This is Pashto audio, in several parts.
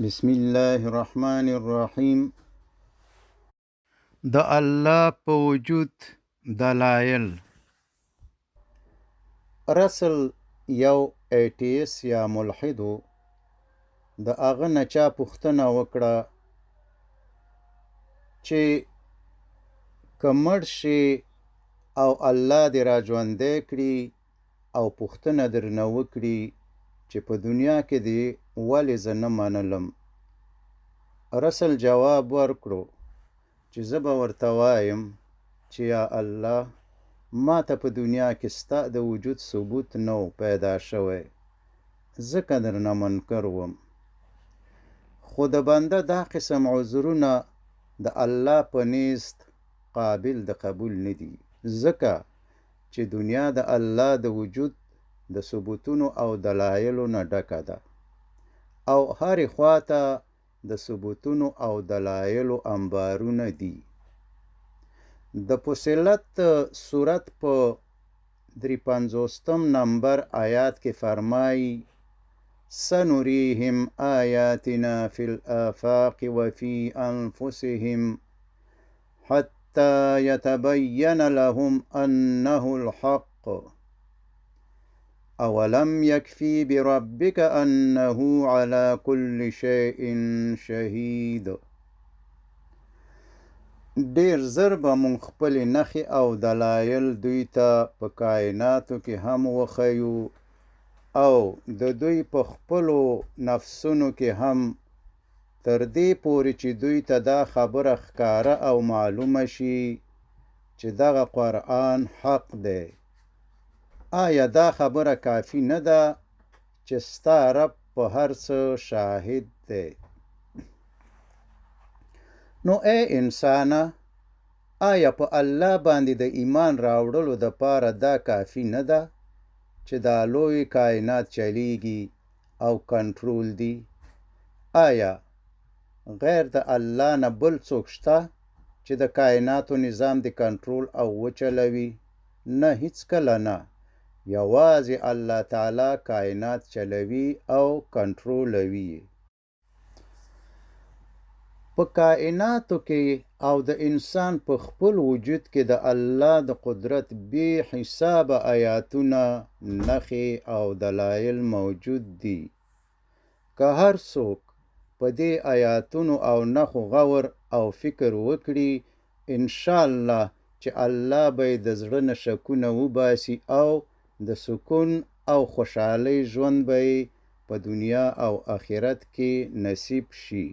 بسم الله الرحمن الرحیم. د الله په وجود دلایل. رسل یو ایټیس یا ملحد و، د هغه نه چا پوښتنه وکړه چې که مړ شې او الله دې را ژوندی کړي او پوښتنه درنه وکړي چې په دنیا کې دې ولې زه نه منلم؟ رسل جواب ورکړو چې زه به ورته وایم چې یا الله، ما ته په دنیا کې ستا د وجود ثبوت نه و پیدا شوی، ځکه درنه منکر وم. خو د بنده دا قسم عذرونه د الله په نیزد قابل د قبول نه دي، ځکه چې دنیا د الله د وجود د ثبوتونو او دلایلو نه ډکه ده او هرې خواته د ثبوتونو او دلایلو انبارونه دي. د فصلت سورت په 53 نمبر آیات کې فرمایي: سنریهم آیاتنا فی الآفاق وفي انفسهم حتی یتبین لهم انه الحق اولم یکفی بربک انه علی کل شیء شهید. ډیر زر به مونږ خپلې نښې او دلایل دوی ته په کائناتو کې هم وښیو او د دوی په خپلو نفسونو کې هم، تر دې پورې چې دوی ته دا خبره ښکاره او معلومه شي چې دغه قرآن حق دی. آیا دا خبره کافي نه ده چې ستا رب په هر څه شاهد دی؟ نو ای انسانه، آیا په الله باندې د ایمان راوړلو د پاره دا کافي نه ده چې دا لوی کائنات چلیږي او کنټرول دي؟ آیا غیر د الله نه بل څوک شته چې د کائناتو نظام دې کنټرول او وچلوي؟ نه، هیڅکله نه. یوازې الله تعالی کائنات چلوي او کنټرولوي. په کائناتو کې او د انسان په خپل وجود کې د الله د قدرت بې حسابه آیاتونه، نښې او دلایل موجود دي. که هر څوک په دې آیاتونو او نښو غور او فکر وکړي، انشاءالله چې الله به یې د زړه نه شکونه وباسي او د سکون او خوشحالۍ ژوند به یې په دنیا او آخرت کې نصیب شي.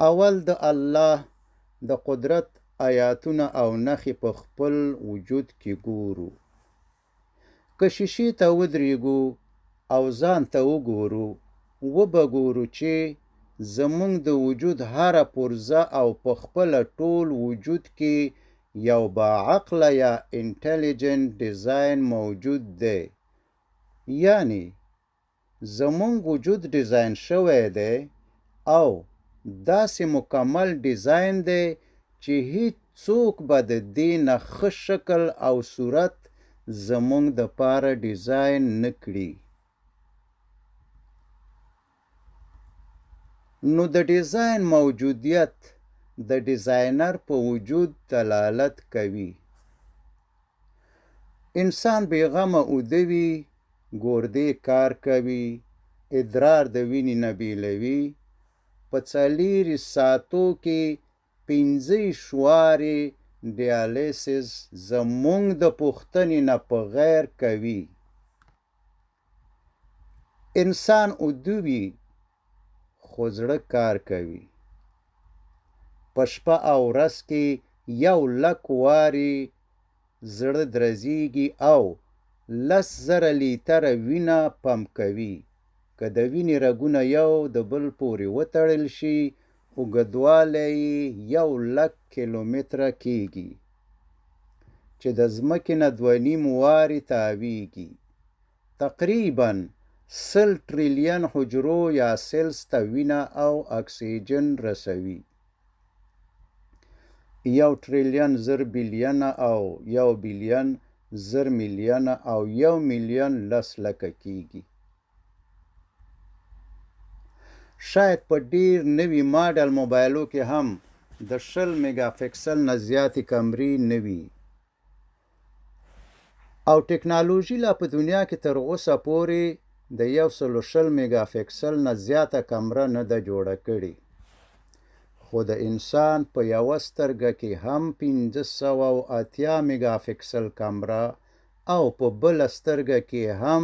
اول د الله د قدرت آیاتونه او نښې په خپل وجود کې ګورو. که شیشې ته ودرېږو او ځان ته وګورو، وبه ګورو چې زموږ د وجود هره پرزه او په خپله ټول وجود کې یو باعقله یا انټیلیجنټ ډیزاین موجود دی. یعنی زموږ وجود ډیزاین شوی دی او داسې مکمل ډیزاین دی چې هیڅ څوک به د دې نه ښه شکل او صورت زموږ د پاره ډیزاین نه کړي. نو د ډیزاین موجودیت د ډیزاینر په وجود دلالت کوي. انسان بې غمه اوده وي، ګوردې کار کوي، ادرار د وینې نه بیلوي، په 24 ساعتو کې 25 وارې ډیالیسس زموږ د پوښتنې نه په غیر کوي. انسان اوده وي خو زړه کار کوي. په شپه او ورځ کې 1 لک وارې زړه درزیږي او 10,000 لیتره وینه پمپ کوي. که د وینې رګونه یو د بل پورې وتړل شي، اوږدوالی یې 1 لک کیلومتره کیږي چې د ځمکې نه 2.5 وارې تاویږي. تقریبا 100 ټریلیون حجرو یا سیلز ته وینه او اکسیجن رسوي. 1 ټریلیون 1000 بیلینه او 1 بیلین 1000 میلیونه او 1 میلیون 10 لکه کیږي. شاید په ډیر نوي ماډل موبایلو کې هم د 20 میګا فکسل نه زیاتې کمرې نه وي. او ټکنالوژي لا په دنیا کې تر اوسه پورې د 120 میګا فکسل نه زیاته کمره نه ده جوړه کړې. خو د انسان په یوه سترګه کې هم 580 میګا فکسل کمره او په بله سترګه کې هم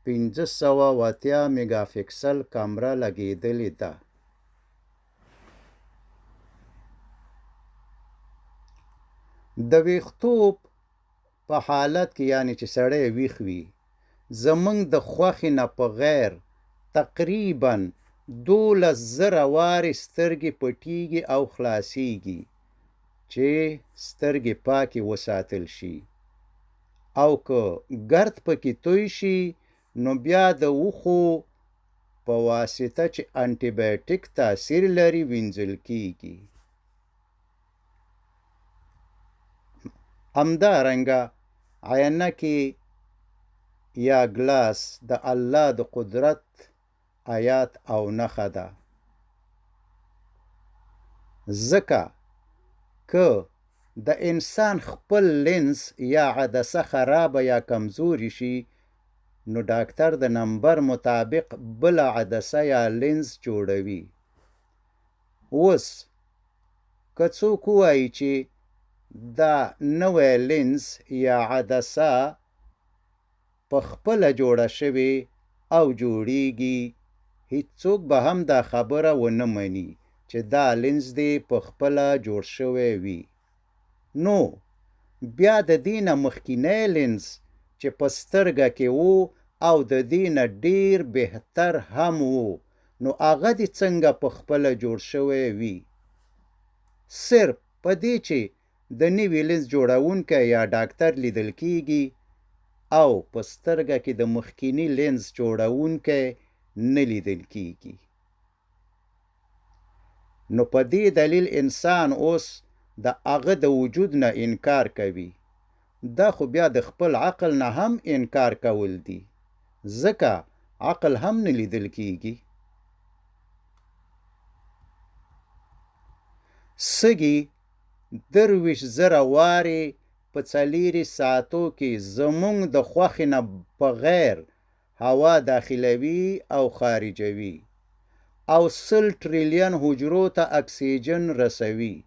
580 میګا فکسل کمره لګېدلې ده. د ویښتوب په حالت کې، یعنی چې سړی ویښ وي، زمونږ د خوښې نه په غیر تقریبا 12,000 وارې سترګې پټیږي او خلاصیږي چې سترګې پاکې وساتل شي، او که ګرد پکې توی شي نو بیا د اوښو په واسطه چې انټي بایوټیک تاثیر لري وینځل کیږي. همدارنګه عینکې یا ګلاس د الله د قدرت آیات او نښه ده، ځکه که د انسان خپل لینز یا عدسه خرابه یا کمزوري شي نو ډاکتر د نمبر مطابق بله عدسه یا لینز جوړوي. اوس که څوک ووایي چې دا نوی لینز یا عدسه په خپله جوړه شوې او جوړیږي، هیڅوک به هم دا خبره ونه مني چې دا لینز دې په خپله جوړ شوی وي. نو بیا د دې نه مخکینی لینز چې په سترګه کې و او د دې نه ډیر بهتر هم و، نو هغه دې څنګه په خپله جوړ شوی وي؟ صرف په دې چې د نوي لینز جوړونکی یا ډاکتر لیدل کیږي او په سترګه کې د مخکینی لینز جوړونکی نه لیدل کیږي. نو په دې دلیل انسان اوس د هغه د وجود نه انکار کوي. دا خو بیا د خپل عقل نه هم انکار کول دي، ځکه عقل هم نه لیدل کیږي. سږي 23,000 وارې په 24 ساعتو کې زمونږ د خوښې نه په غیر هوا داخلوي او خارجوي او 100 ټریلیون حجرو ته اکسیجن رسوي.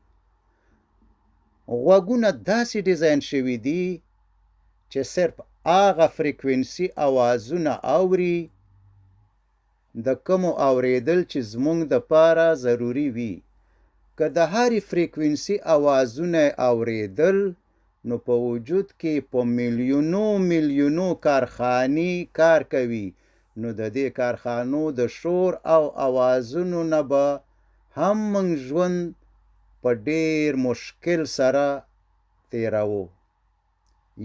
غوږونه داسې ډیزاین شوي دي چې صرف هغه فریکوینسي اوازونه اوري د کومو اوریدل چې زمونږ د پاره ضروري وي. که د هرې فریکوینسي اوازونه اوریدل نو په وجود کې په میلیونو میلیونو کارخانې کار کوي، نو د دې کارخانو د شور او اوازونو نه به هم موږ ژوند په ډیر مشکل سره تیراوو،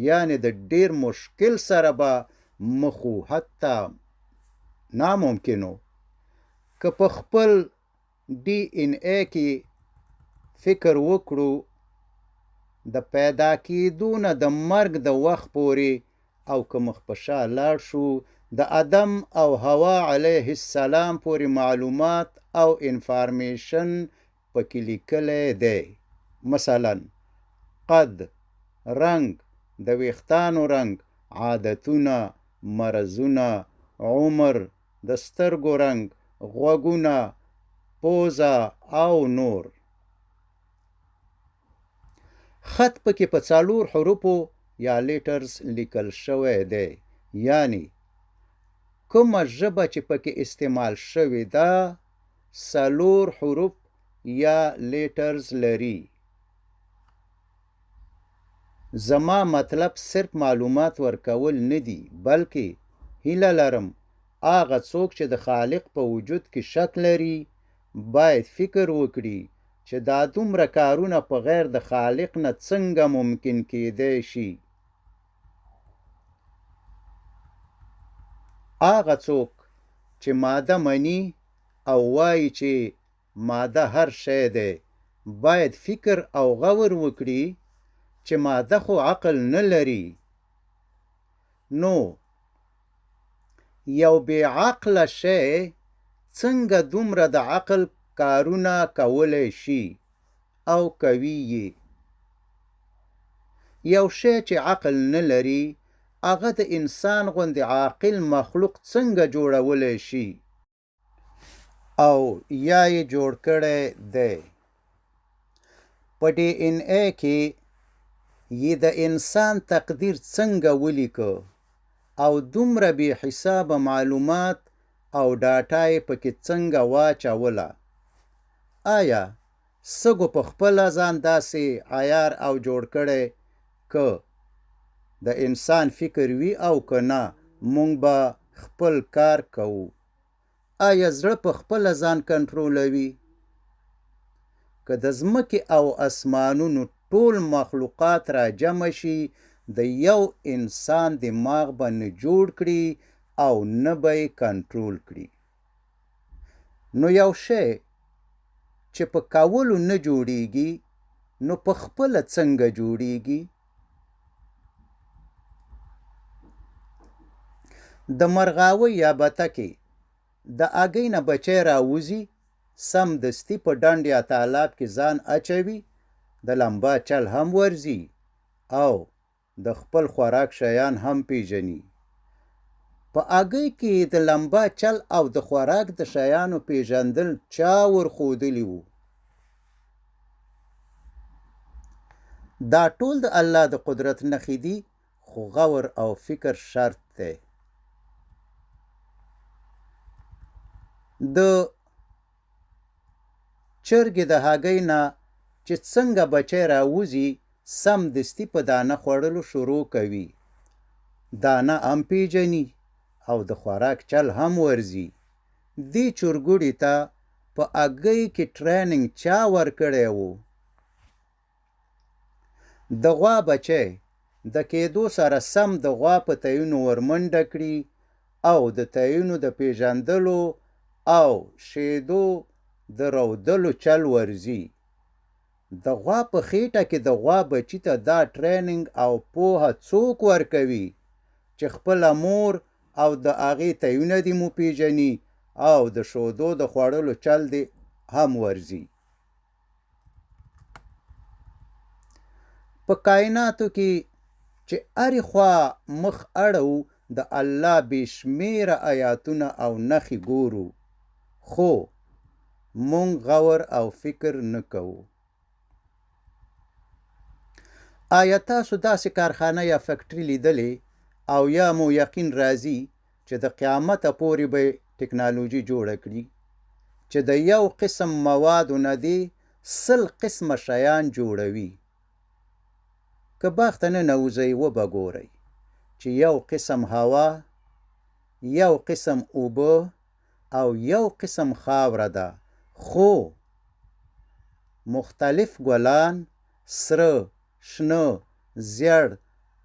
یعنی د ډیر مشکل سره به مخو، حتی ناممکنو. که په خپل ډي ان ای کې فکر وکړو، د پیدا کېدو نه د مرګ د وخت پورې، او که مخ په شا لاړ شو د آدم او حوا علیه السلام پورې معلومات او انفارمیشن پکې لیکلی دی. مثلا قد، رنګ، د ویښتانو رنګ، عادتونه، مرضونه، عمر، د سترګو رنګ، غوږونه، پوزه او نور. خط پکې په 4 حروفو یا لیټرز لیکل شوی دی، یعنی کومه ژبه چې پکې استعمال شوې ده 4 حروف یا لیټرز لري. زما مطلب صرف معلومات ورکول نه دي، بلکې هیله لرم هغه څوک چې د خالق په وجود کې شک لري باید فکر وکړي چې دا دومره کارونه په غیر د خالق نه څنګه ممکن کیدی شي. هغه څوک چې ماده مني او وایي چې ماده هر شی دی، باید فکر او غور وکړي چې ماده خو عقل نه لري، نو یو بې عقله شی څنګه دومره د عقل کارونه کولی شي او کوي یې؟ یو شی چې عقل نه لري هغه د انسان غوندې عاقل مخلوق څنګه جوړولی شي؟ او یا یې جوړ کړی دی؟ په ډي این اې کې یې د انسان تقدیر څنګه ولیکه او دومره بې حسابه معلومات او ډاټا یې پکې څنګه واچوله؟ آیا سږو په خپله ځان داسې عیار او جوړ کړی که د انسان فکر وي او که نه مونږ به خپل کار کوو؟ آیا زړه په خپله ځان کنټرولوي؟ که د ځمکې او اسمانونو ټول مخلوقات را جمع شي د یو انسان دماغ به نه جوړ کړي او نه به یې کنټرول کړي. نو یو شی چې په کولو نه جوړیږي نو په خپله څنګه جوړیږي؟ د مرغاوۍ یا بتکې د اګۍ نه بچی راوځي، سمدستي په ډنډ یا تالاب کې ځان اچوي، د لمبا چل هم ورځي او د خپل خوراک شیان هم پیژني. په اګۍ کې د لمبا چل او د خوراک د شیانو پیژندل چا ورښودلي وو؟ دا ټول د الله د قدرت نښې دي خو غور او فکر شرط دی. د چرګې د هګۍ نه چې څنګه بچی راوځي سمدستي په دانه خوړلو شروع کوي. دانه هم پیژني او د خوراک چل هم ورځي. دې چرګوړي ته په هګۍ کې ټریننګ چا ورکړی وو؟ د غوا بچی د کېدو سره سم د غوا په تیونو ورمنډه کړي او د تیونو د پیژندلو او شیدو د رودلو چل ورځي. د غوا په خېټه کې د غوا بچي ته دا ټریننګ او پوهه څوک ورکوي چې خپله مور او د هغې تیونه دې مو پیژني او د شودو د خوړلو چل دې هم ورځي؟ په کایناتو کې چې هرې خوا مخ اړوو د الله بې شمېره ایاتونه او نښې ګورو خو مونږ غور او فکر نه کوو. آیا تاسو داسې کارخانه یا فکټري لیدلې او یا مو یقین راځي چې د قیامته پورې به ټکنالوژي جوړه کړي چې د یو قسم موادو نه دې 100 قسمه شیان جوړوي؟ که باغ ته ننوځئ وبه ګورئ چې یو قسم هوا، یو قسم اوبه او یو قسم خاوره ده خو مختلف ګلان، سره، شنه، زیړ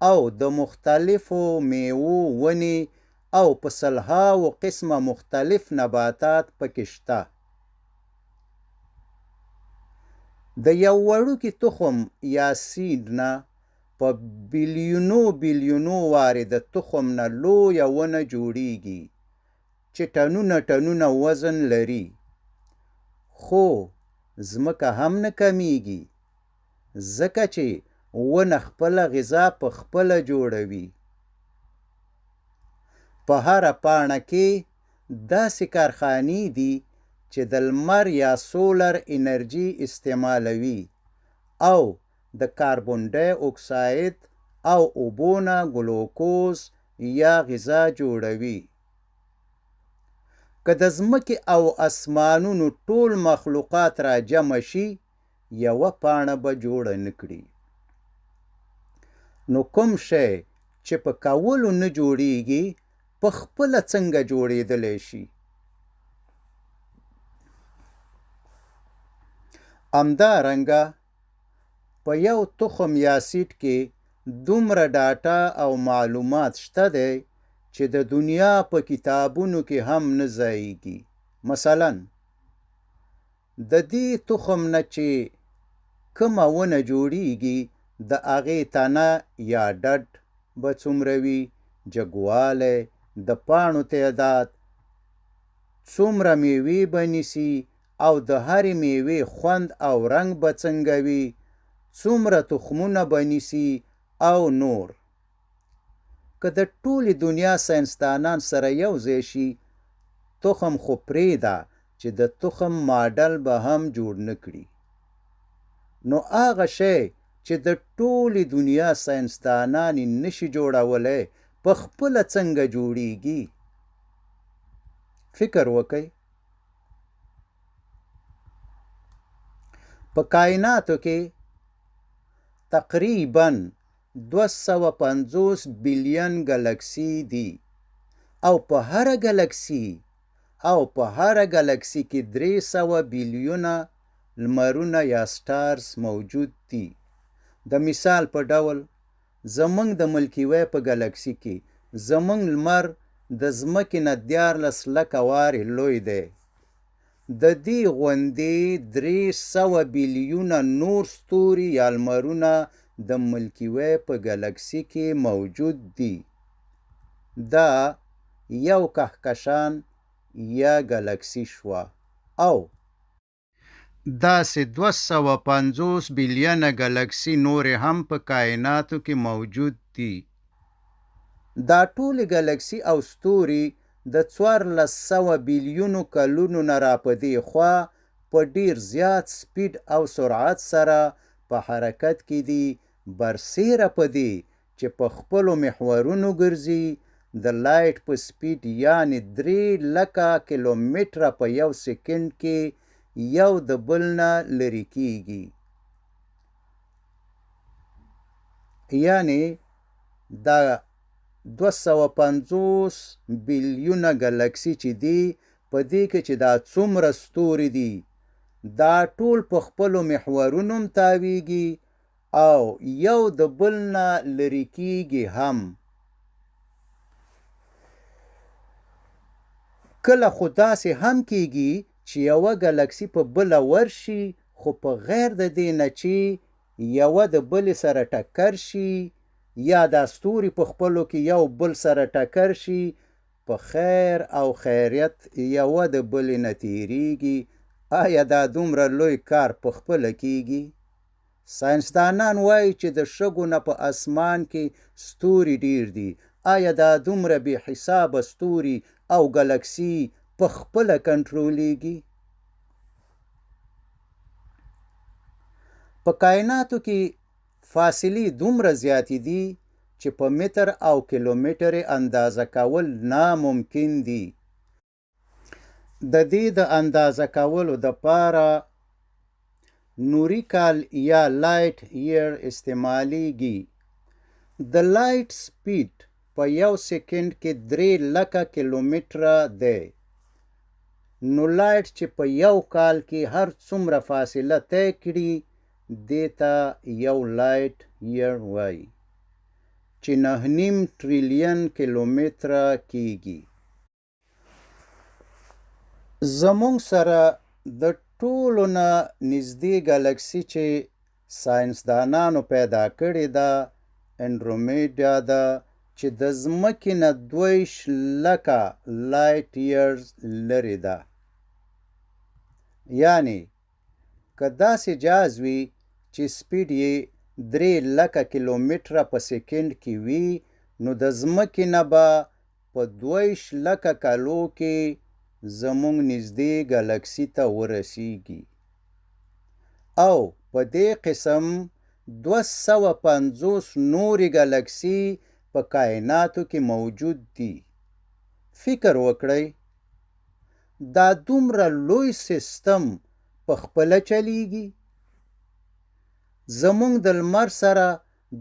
او د مختلفو میوو ونې او په سلهاوو قسمه مختلف نباتات پکې شته. د یو وړوکي تخم یا سیډ نه په بیلیونو بیلیونو وارې د تخم نه لویه ونه جوړیږي چې ټنونه ټنونه وزن لري خو ځمکه هم نه کمیږي ځکه چې ونه خپله غذا په خپله جوړوي. په هره پاڼه کې داسې کارخانې دي چې د لمر یا سولر انرژي استعمالوي او د کاربن ډای اکساید او اوبو نه ګلوکوز یا غذا جوړوي. که د ځمکې او اسمانونو ټول مخلوقات را جمع شي یوه پاڼه به جوړه نه کړي. نو کوم شی چې په کولو نه جوړیږي په خپله څنګه جوړېدلی شي؟ همدارنګه په یو تخم یا سیډ کې دومره ډاټا او معلومات شته دی چې د دنیا په کتابونو کې هم نه ځایږي. مثلا د دې تخم نه چې کومه ونه جوړیږي د هغې تنه یا ډډ به څومره وي، جګوالی، د پاڼو تعداد، څومره میوې به نیسي او د هرې میوې خوند او رنګ به څنګه وي، څومره تخمونه به نیسي او نور. که د ټولې دنیا ساینسدانان سره یو ځای شي، تخم خو پرېږده چې د تخم ماډل به هم جوړ نه کړي. نو هغه شی چې د ټولې دنیا ساینسدانان یې نشي جوړولی، په خپله څنګه جوړیږي؟ فکر وکړئ. په کایناتو کې تقریبا 250 بیلین ګلکسي دي او په هره ګلکسي او په هره ګلکسي کې 300 بیلیونه لمرونه یا سټارز موجود دي. د مثال په ډول زمونږ د ملکي وی په ګلکسي کې زمونږ لمر د ځمکې نه 13 لکه وارې لوی دی. د دې غوندې 300 بیلیونه نور ستوري یا لمرونه د ملکي وی په ګلکسي کې موجود دي. دا یو کهکشان یا ګلکسي شوه او داسې 250 بیلیونه ګلکسي نورې هم په کایناتو کې موجود دي. دا ټولې ګلکسي او ستوري د 1400 بیلیونو کلونو نه را په دې خوا په ډیر زیات سپیډ او سرعت سره په حرکت کې دي. برسیره په دې چې په خپلو محورونو ګرځي، د لایټ په سپیډ یعنې 3 لکه کیلومتره په یو سیکنډ کې یو د بل نه لرې کیږي. یعنې دا 250 بیلیونه ګلکسي چې دي، په دې کې چې دا څومره ستوري دي، دا ټول په خپلو محورونو هم تاویږي او یو د بل نه لرې کیږي هم. کله خو داسې هم کیږي چې یوه ګلکسي په بله ورشي، خو په غیر د دې نه چې یوه د بلې سره ټکر شي یا دا ستوري په خپلو کې یو بل سره ټکر شي، په خیر او خیریت یوه د بلې نه تیریږي. آیا دا دومره لوی کار په خپله کیږي؟ ساینسدانان وایي چې د شګو نه په اسمان کې ستوري ډیر دي. آیا دا دومره بې حسابه ستوري او ګلکسي په خپله کنټرولیږي؟ په کایناتو کې فاصلې دومره زیاتې دي چې په متر او کیلومتر اندازه کول ناممکن دي. د دې د اندازه کولو دپاره نوري کال یا لایټ یر استعمالیږي. د لایټ سپیډ په یو سیکنډ کې 3 لکه کیلومتره دی. نو لایټ چې په یو کال کې هر څومره فاصله طی کړي، دې ته یو لایټ یر وایي چې 9.5 ټریلیون کیلومتره کیږي. زمونږ سره د ټولو نه نږدې ګلکسي چې ساینسدانانو پیدا کړې ده، انډرومیډا ده چې د ځمکې نه 22 لکه لایټ یرز لرې ده. یعنې که داسې جاز وي چې سپیډ یې 3 لکه کیلومتره په سیکنډ کې وي، نو د ځمکې نه به په 22 لکه کلو کې زمونږ نږدې ګلکسي ته ورسیږي. او په دې قسم 250 نورې ګلکسي په کایناتو کې موجود دي. فکر وکړئ، دا دومره لوی سیستم په خپله چلیږي؟ زمونږ د لمر سره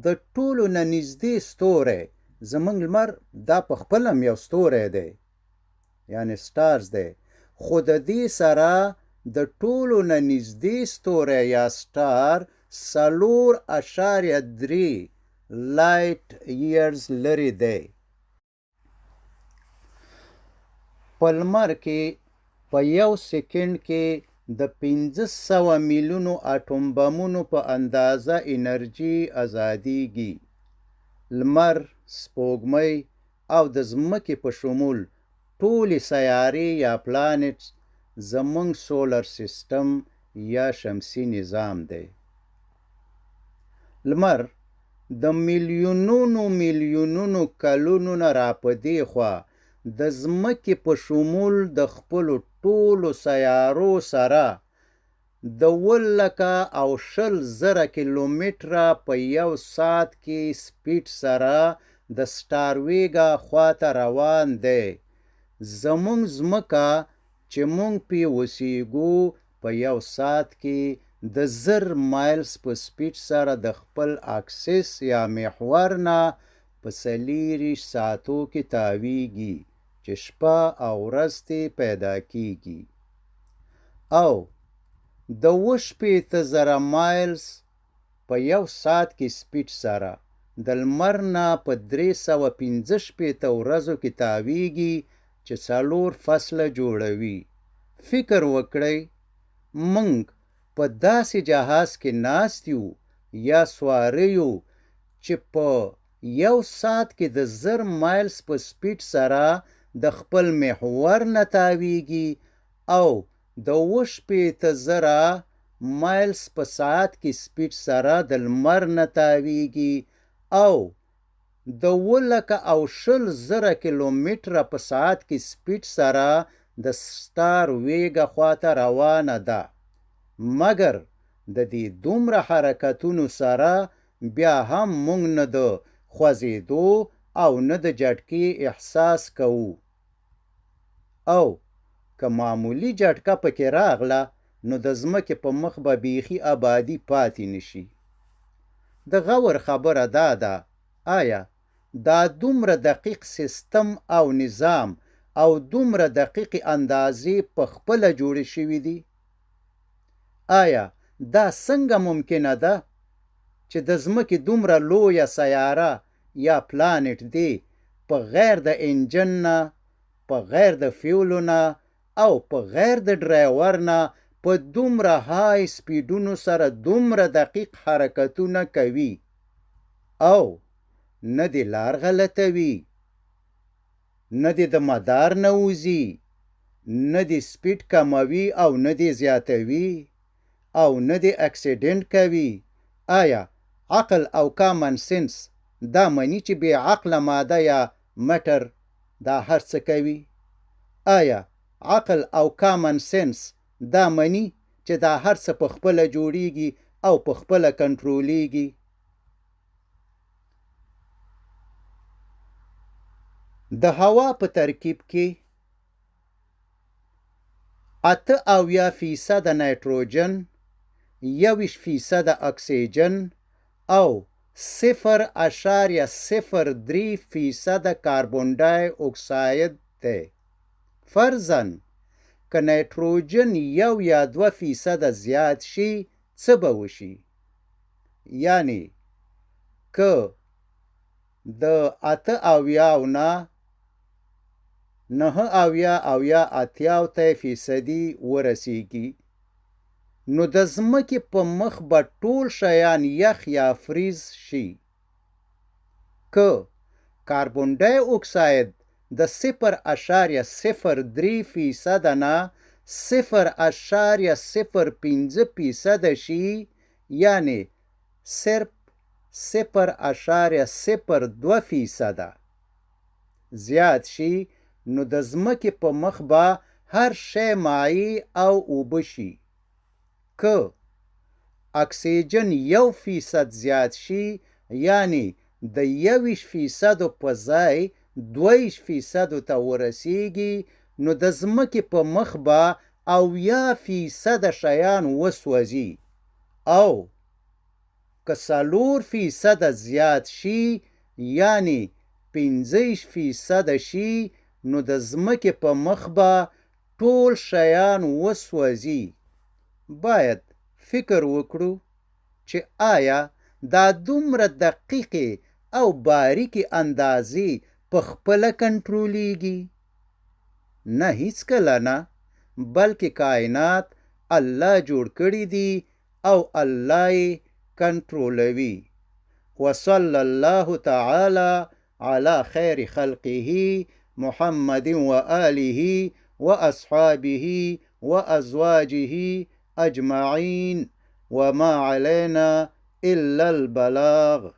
د ټولو نه نږدې ستوری، زمونږ لمر دا په خپله هم یو ستوری دی، یعنې سټارز دی، خو د دې سره د ټولو نه نږدې ستوری یا سټار 4.3 لایټ یرز لرې دی. په لمر کې په یو سیکنډ کې د 500 میلیونو اټوم بمونو په اندازه انرژي ازادیږي. لمر، سپوږمۍ او د ځمکې په شمول ټولې سیارې یا پلانټس زمونږ سولر سیستم یا شمسي نظام دی. لمر د میلیونونو میلیونونو کلونو نه راپدیخوا د ځمکې په شمول د خپلو ټولو سیارو سره د اوه لکه او 20,000 کیلومتره په یو ساعت کې سپیډ سره د سټار ویګا خواته روان دی. زمونږ ځمکه چې مونږ پې اوسیږو په یو ساعت کې د 1000 مایلز په سپیډ سره د خپل اکسس یا محور نه په 24 ساعتو کې تاویږي چې شپه او ورځ ترې پیدا کیږي او د 67,000 مایلز په یو ساعت کې سپیډ سره د لمر نه په 365 ورځو کې تاویږي چې څلور فصله جوړوي. فکر وکړئ مونږ په داسې جهاز کې ناست یو یا سواره یو چې په یو ساعت کې د 1000 مایلز په سپیډ سره د خپل محور نه تاویږي او د 67,000 مایلز په ساعت کې سپیډ سره د لمر نه تاویږي او د اوه لکه او 20,000 کیلومتره په ساعت کې سپیډ سره د سټار ویګا خواته روانه ده. مګر د دې دومره حرکتونو سره بیا هم مونږ نه د خوځېدو او نه د جټکې احساس کوو او که معمولي جټکه پکې راغله نو د ځمکې په مخ به بیخي ابادي پاتې نشي. د غور خبره دا ده آیا دا دومره دقیق سیستم او نظام او دومره دقیقې اندازې په خپله جوړې شوې دي؟ آیا دا څنګه ممکنه ده چې د ځمکې دومره لویه سیاره یا پلانټ دې په غیر د انجن نه، په غیر د فیولو نه او په غیر د ډرایور نه په دومره های سپیډونو سره دومره دقیق حرکتونه کوي او نه دې لار غلطوي، نه دې د مدار نه وځي، نه دې سپیډ کموي او نه دې زیاتوي او نه دې اکسیډنټ کوي؟ آیا عقل او کامن سنس دا مني چې بې عقله ماده یا مټر دا هر څه کوي؟ آیا عقل او کامن سنس دا مني چې دا هر څه په خپله جوړیږي او په خپله کنټرولیږي؟ د هوا په ترکیب کې 78 فیصده نایټروجن، 21 فیصده اکسیجن او 0.03 فیصده کاربن ډای اکساید دی. فرضاً که نایټروجن 1 یا 2 فیصده زیات شي څه به وشي؟ یعنی که د 78 نه 79 او یا 80 ته فیصدي ورسیږي نو د ځمکې په مخ به ټول شیان یخ یا فریز شي. که کاربن ډای اکساید د 0.03 فیصده نه 0.05 فیصده شي، یعنی صرف 0.02 فیصده زیات شي، نو د ځمکې په مخ به هر شی مایع او اوبه شي. که اکسیجن 1 فیصد زیات شي، یعنی د 21 فیصدو په ځای 22 فیصدو ته ورسیږي، نو د ځمکې په مخ به 70 فیصده شیان وسوځي. او که 4 فیصده زیات شي، یعنی 25 فیصده شي، نو د ځمکې په مخ به ټول شیان وسوځي. باید فکر وکړو چې آیا دا دومره دقیقې او باریکې اندازې په خپله کنټرولیږي؟ نه، هیڅکله نه، بلکې کائنات الله جوړ کړي دي او الله یې کنټرولوي. وصلی الله تعالی علی خیر خلقه محمد وآله وأصحابه وأزواجه أجمعين وما علينا إلا البلاغ.